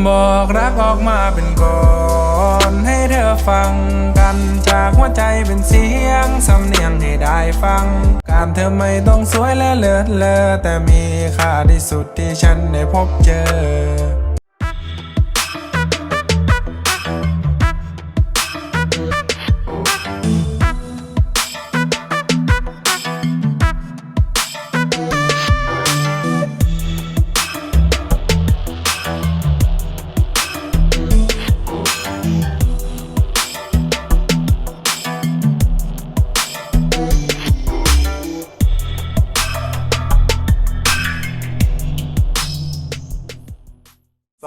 บอกรักออกมาเป็นกลอนให้เธอฟังกัน จากหัวใจเป็นเสียงสำเนียงให้ได้ฟัง การเธอไม่ต้องสวยและเลิศเลอ แต่มีค่าที่สุดที่ฉันได้พบเจอ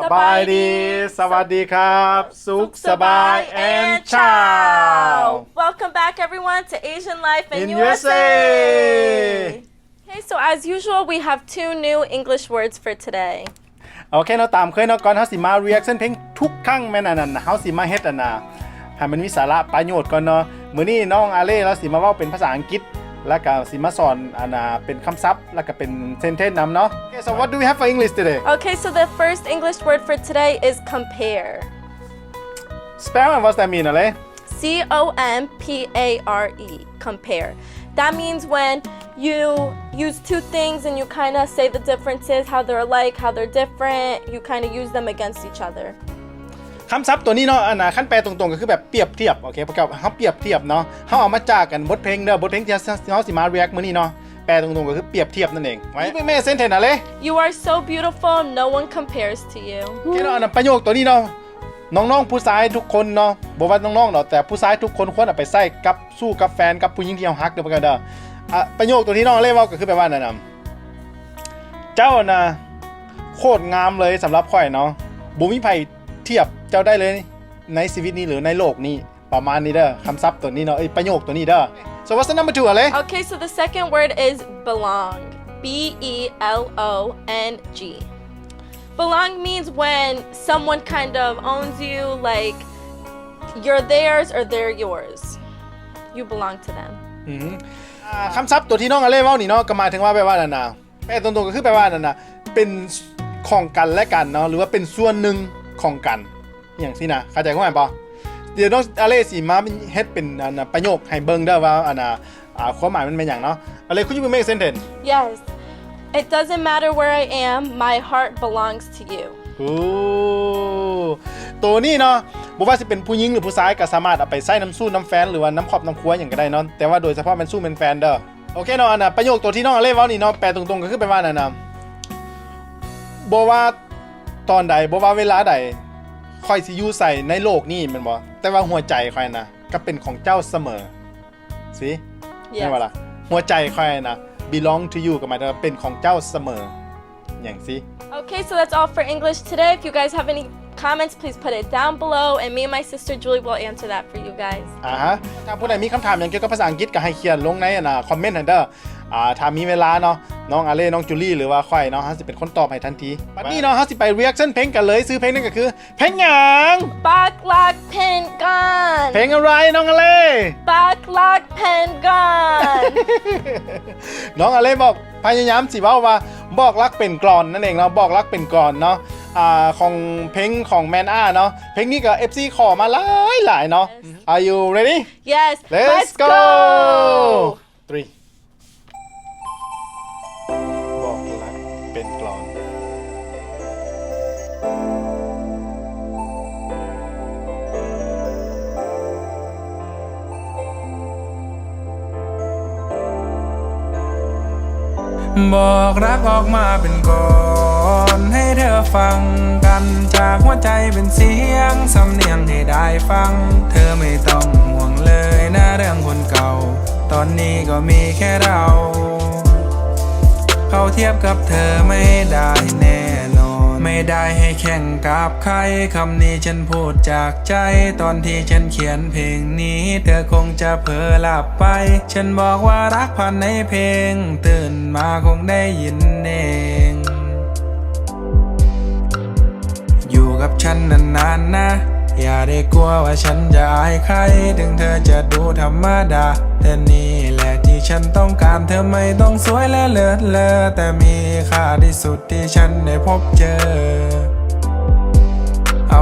ສະບາຍດີ ສະຫວັດດີຄັບ ສຸກສະບາຍ and ciao. Welcome back, everyone, to Asian Life in U S A. Okay, so as usual, we have two new English words for today. ໂອເຄເນາະ ຕາມເຄີຍເນາະ ກ່ອນເຮົາຊິມາ reaction ເພງທຸກຄັ້ງ ແມ່ນອັນນັ້ນ ເຮົາຊິມາເຮັດອັນນ່າ ໃຫ້ມັນມີສາລະປະໂຫຍດກ່ອນເນາະ. ມື້ນີ້ນ້ອງອາເລ່ລາວຊິມາເວົ້າເປັນພາສາອັງກິດ ແລ້ວກະຊິມາສອນອັນນ່າ ເປັນຄຳສັບ ແລ້ວກະເປັນ sentence ນຳເນາະ. Okay, so what do we have for English today? Okay, so the first English word for today is compare. Spell and what's that mean, Ale? C O M P A R E, compare. That means when you use two things and you kinda say the differences, how they're alike, how they're different, you kinda use them against each other. ຄຳສັບໂຕນີ້ເນາະ ອັນນ່າ ຄັນແປຕົງໆ ກໍຄືແບບປຽບທຽບ ໂອເຄ ເຮົາປຽບທຽບເນາະ ເຮົາເອົາມາຈາກກັນບົດເພງເດີ ບົດເພງທີ່ເຮົາຊິມາ react ມື້ນີ້ເນາະ ແປຕົງໆ ກໍຄືປຽບທຽບນັ້ນເອງ. Give me a sentence, Ale. You are so beautiful, no one compares to you. ໂອເຄເນາະ ອັນນັ້ນປະໂຫຍກໂຕນີ້ເນາະ ນ້ອງໆ ຜູ້ຊາຍທຸກຄົນເນາະ ບໍ່ວ່ານ້ອງໆ ດອກ ແຕ່ຜູ້ຊາຍທຸກຄົນຄວນເອົາໄປໃຊ້ກັບຊູ້ກັບແຟນ ກັບຜູ້ຍິງທີ່ເຮົາຮັກເດີ ປະໂຫຍກໂຕທີ່ນ້ອງເລ່ເວົ້າກໍຄືແບບວ່ານັ້ນນະ ເຈົ້ານະໂຄດງາມເລີຍສຳລັບຂ້ອຍເນາະ ບໍ່ມີໃຜທຽບເຈົ້າໄດ້ເລີຍໃນຊີວິດນີ້ ຫຼື ໃນໂລກນີ້ ປະມານນີ້ເດີ ຄຳສັບໂຕນີ້ເນາະ ເອີຍ ປະໂຫຍກໂຕນີ້ເດີ. So what's the number two, Ale? Okay, so the second word is belong. B E L O N G. Belong means when someone kind of owns you, like, you're theirs or they're yours. You belong to them. ອືມ ອ່າ ຄຳສັບໂຕທີ່ນ້ອງອາເລ່ເວົ້ານີ້ເນາະ ກໍໝາຍເຖິງວ່າແບບວ່ານັ້ນນະ ແປຕົງໆ ກໍຄືແປວ່ານັ້ນນະ ເປັນຂອງກັນແລະກັນເນາະ ຫຼືວ່າເປັນສ່ວນໜຶ່ງຂອງກັນ ອີ່ຫຍັງຊີ້ນະ ເຂົ້າໃຈຄວາມໝາຍບໍ່? ດຽວນ້ອງອາເລ່ຊິມາເຮັດເປັນ ອັນນະ ປະໂຫຍກໃຫ້ເບິ່ງເດີວ່າ ອັນນະ ອ່າ ຄວາມໝາຍມັນແມ່ນຫຍັງເນາະ. Ale, could you make a sentence? Yes. It doesn't matter where I am, my heart belongs to you. ໂອ້ ໂຕນີ້ເນາະ ບໍ່ວ່າຊິເປັນຜູ້ຍິງ ຫຼື ຜູ້ຊາຍ ກໍສາມາດເອົາໄປໃຊ້ນຳຊູ້ນຳແຟນ ຫຼືວ່ານຳຄອບນຳຄົວຫຍັງກໍໄດ້ເນາະ ແຕ່ວ່າໂດຍສະເພາະແມ່ນຊູ້ແມ່ນແຟນເດີ. ໂອເຄເນາະ ອັນນະ ປະໂຫຍກໂຕທີ່ນ້ອງອາເລ່ເວົ້ານີ້ເນາະ ແປຕົງໆ ກໍຄືແປວ່ານັ້ນນະ ບໍ່ວ່າຕອນໃດ ບໍ່ວ່າເວລາໃດ ຂ້ອຍຊິຢູ່ໃສໃນໂລກນີ້ແມ່ນບໍ່ ແຕ່ວ່າຫົວໃຈຂ້ອຍນະ ກໍເປັນຂອງເຈົ້າສະເໝີ. See? Yes. ແມ່ນບໍ່ລະ? ຫົວໃຈຂ້ອຍນະ belong to you ກໍໝາຍເຖິງວ່າເປັນຂອງເຈົ້າສະເໝີ ຫຍັງຊີ້. Okay, so that's all for English today. If you guys have any comments, please put it down below, and me and my sister Julie will answer that for you guys. ອາຮະ ຖ້າຜູ້ໃດມີຄຳຖາມຫຍັງກ່ຽວກັບພາສາອັງກິດ ກໍໃຫ້ຂຽນລົງໃນ ອັນນະ ຄອມເມັນຫັ້ນເດີ. ອ່າ ຖ້າມີເວລາເນາະ ນ້ອງອາເລ່ ນ້ອງຈູລີ ຫຼືວ່າຂ້ອຍເນາະ ເຮົາຊິເປັນຄົນຕອບໃຫ້ທັນທີ. ບັດນີ້ເນາະ ເຮົາຊິໄປ reaction ເພງກັນເລີຍ. ຊື່ເພງນັ້ນກໍຄື ເພງຫຍັງ? ປັກຫຼັກແຜ່ນກ້ອນ. ເພງອະໄລນ້ອງອາເລ່? ປັກຫຼັກແຜ່ນກ້ອນ. ນ້ອງອາເລ່ບອກ ພະຍາຍາມຊິເວົ້າວ່າ ບອກລັກເປັນກລອນນັ້ນເອງເນາະ ບອກລັກເປັນກລອນເນາະ ອ່າ ຂອງເພງຂອງແມນອາເນາະ. ເພງນີ້ກໍ ເອັຟຊີ ຂໍມາຫຼາຍໆເນາະ. Are you ready? Yes. Let's go. Three. ບອກລັກເປັນກລອນ. บอกรักออกมาเป็นกลอนให้เธอฟังกัน จากหัวใจเป็นเสียงสำเนียงให้ได้ฟัง เธอไม่ต้องห่วงเลยนะเรื่องคนเก่า ตอนนี้ก็มีแค่เรา เขาเทียบกับเธอไม่ได้แน่นอน ไม่ได้ให้แข่งกับใคร คำนี้ฉันพูดจากใจ ตอนที่ฉันเขียนเพลงนี้ เธอคงจะเผลอหลับไป ฉันบอกว่ารักผ่านในเพลง ตื่นมาคงได้ยินเอง อยู่กับฉันนานๆนะ อย่าได้กลัวว่าฉันจะอายใคร ถึงเธอจะดูธรรมดา แต่นี่แหละที่ฉันต้องการ เธอไม่ต้องสวยและเลิศเลอ แต่มีค่าที่สุดที่ฉันได้พบเจอ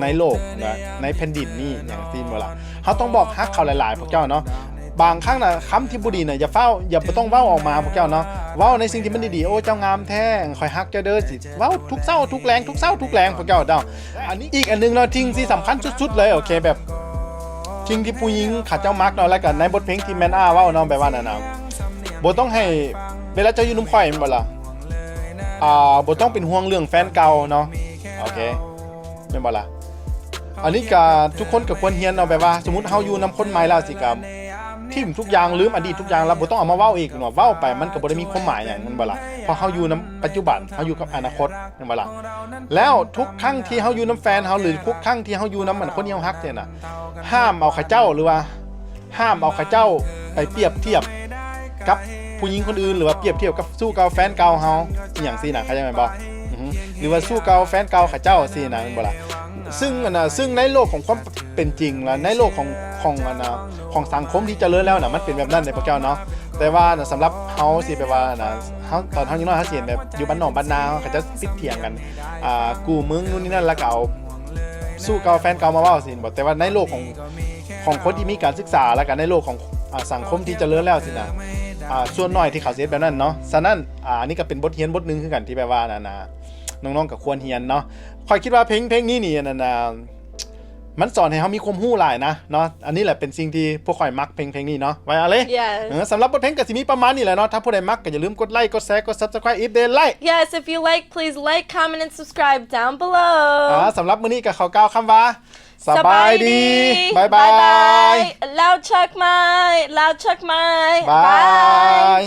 ໃນໂລກນະ ໃນແຜ່ນດິນນີ້ຫຍັງຊີ້ບໍ່ລະ. ເຮົາຕ້ອງບອກຮັກເຂົາຫຼາຍໆ ພວກເຈົ້າເນາະ. ບາງຄັ້ງນະ ຄຳທີ່ບໍ່ດີນະ ຢ່າຟ້າວ ຢ່າ ບໍ່ຕ້ອງເວົ້າອອກມາ ພວກເຈົ້າເນາະ. ເວົ້າໃນສິ່ງທີ່ມັນດີໆ ໂອ້ ເຈົ້າງາມແທ້ ຂ້ອຍຮັກເຈົ້າເດີ ຊິເວົ້າທຸກເຊົ້າທຸກແລງ ທຸກເຊົ້າທຸກແລງ ພວກເຈົ້າເນາະ. ອັນນີ້ອີກອັນໜຶ່ງເນາະ ສິ່ງທີ່ສຳຄັນສຸດໆເລີຍ ໂອເຄ ແບບ ສິ່ງທີ່ຜູ້ຍິງເຂົາເຈົ້າມັກເນາະ ແລ້ວກໍໃນບົດເພງທີ່ແມ່ນອ້າເວົ້າເນາະ ແບບວ່ານັ້ນນະ ບໍ່ຕ້ອງໃຫ້ ເວລາເຈົ້າຢູ່ນຳຂ້ອຍແມ່ນບໍ່ລະ ອ່າ ບໍ່ຕ້ອງເປັນຫ່ວງເລື່ອງແຟນເກົ່າເນາະ ໂອເຄ ແມ່ນບໍ່ລະ. ອັນນີ້ກໍທຸກຄົນກໍຄວນຮຽນເນາະ ແບບວ່າສົມມຸດເຮົາຢູ່ນຳຄົນໃໝ່ແລ້ວ ຊິກໍຖິ້ມທຸກຢ່າງ ລືມອະດີດທຸກຢ່າງ ແລ້ວບໍ່ຕ້ອງເອົາມາເວົ້າອີກເນາະ. ເວົ້າໄປມັນກໍບໍ່ໄດ້ມີຄວາມໝາຍຫຍັງ ແມ່ນບໍ່ລະ ເພາະເຮົາຢູ່ນຳປັດຈຸບັນ ເຮົາຢູ່ກັບອະນາຄົດ ແມ່ນບໍ່ລະ. ແລ້ວທຸກຄັ້ງທີ່ເຮົາຢູ່ນຳແຟນເຮົາ ຫຼື ທຸກຄັ້ງທີ່ເຮົາຢູ່ນຳ ອັນ ຄົນທີ່ເຮົາຮັກນີ້ນະ ຫ້າມເອົາເຂົາເຈົ້າ ຫຼືວ່າຫ້າມເອົາເຂົາເຈົ້າໄປປຽບທຽບກັບຜູ້ຍິງຄົນອື່ນ ຫຼືວ່າປຽບທຽບກັບຊູ້ເກົ່າແຟນເກົ່າເຮົາ ອີ່ຫຍັງຊີ້ນະ ເຂົ້າໃຈແມ່ນບໍ່? ອືຮຶ ຫຼືວ່າຊູ້ເກົ່າແຟນເກົ່າເຂົາເຈົ້າຊີ້ນະ ແມ່ນບໍ່ລະ? ຊຶ່ງ ອັນນະ ຊຶ່ງໃນໂລກຂອງຄວາມເປັນຈິງ ແລະ ໃນໂລກຂອງ ຂອງ ອັນນະ ຂອງສັງຄົມທີ່ຈະເລີນແລ້ວນະ ມັນເປັນແບບນັ້ນເດ້ພວກເຈົ້າເນາະ. ແຕ່ວ່ານະ ສຳລັບເຮົາຊິແບບວ່ານະ ເຮົາ ຕອນເຮົາຍັງນ້ອຍ ເຮົາຊິເຫັນແບບຢູ່ບ້ານນອກບ້ານນາ ເຂົາເຈົ້າຊິຜິດຖຽງກັນ ອ່າ ກູ້ມຶງ ນູ້ນນີ້ນັ້ນ ແລ້ວກໍເອົາ ຊູ້ເກົ່າແຟນເກົ່າມາເວົ້າຊີ້ບໍ່? ແຕ່ວ່າໃນໂລກຂອງ ຂອງຄົນທີ່ມີການສຶກສາ ແລ້ວກໍໃນໂລກຂອງ ອ່າ ສັງຄົມທີ່ຈະເລີນແລ້ວຊີ້ນະ ອ່າ ສ່ວນໜ້ອຍທີ່ເຂົາຊິເຮັດແບບນັ້ນເນາະ. ສະນັ້ນ ອ່າ ອັນນີ້ກໍເປັນບົດຮຽນບົດໜຶ່ງຄືກັນ ທີ່ແບບວ່ານັ້ນນະ ນ້ອງໆກໍຄວນຮຽນເນາະ. ຂ້ອຍຄິດວ່າເພງ ເພງນີ້ນີ້ ອັນນັ້ນນະ ມັນສອນໃຫ້ເຮົາມີຄວາມຮູ້ຫຼາຍນະເນາະ. ອັນນີ້ແຫຼະເປັນສິ່ງທີ່ພວກຂ້ອຍມັກ ເພງ ເພງນີ້ເນາະ ໄວອາເລ. Yes. ເອີ ສຳລັບບົດເພງກໍຊິມີປະມານນີ້ແຫຼະເນາະ. ຖ້າຜູ້ໃດມັກກໍຢ່າລືມກົດໄລ ກົດແຊ ກົດ Subscribe if they like. Yes, if you like, please like, comment and subscribe down below. ອ່າ ສຳລັບມື້ນີ້ກໍຂໍກ່າວຄຳວ່າ ສະບາຍດີ ສະບາຍດີ ບາຍບາຍ ບາຍບາຍ ລາວຈັກໄໝ ລາວຈັກໄໝ ບາຍ ບາຍ.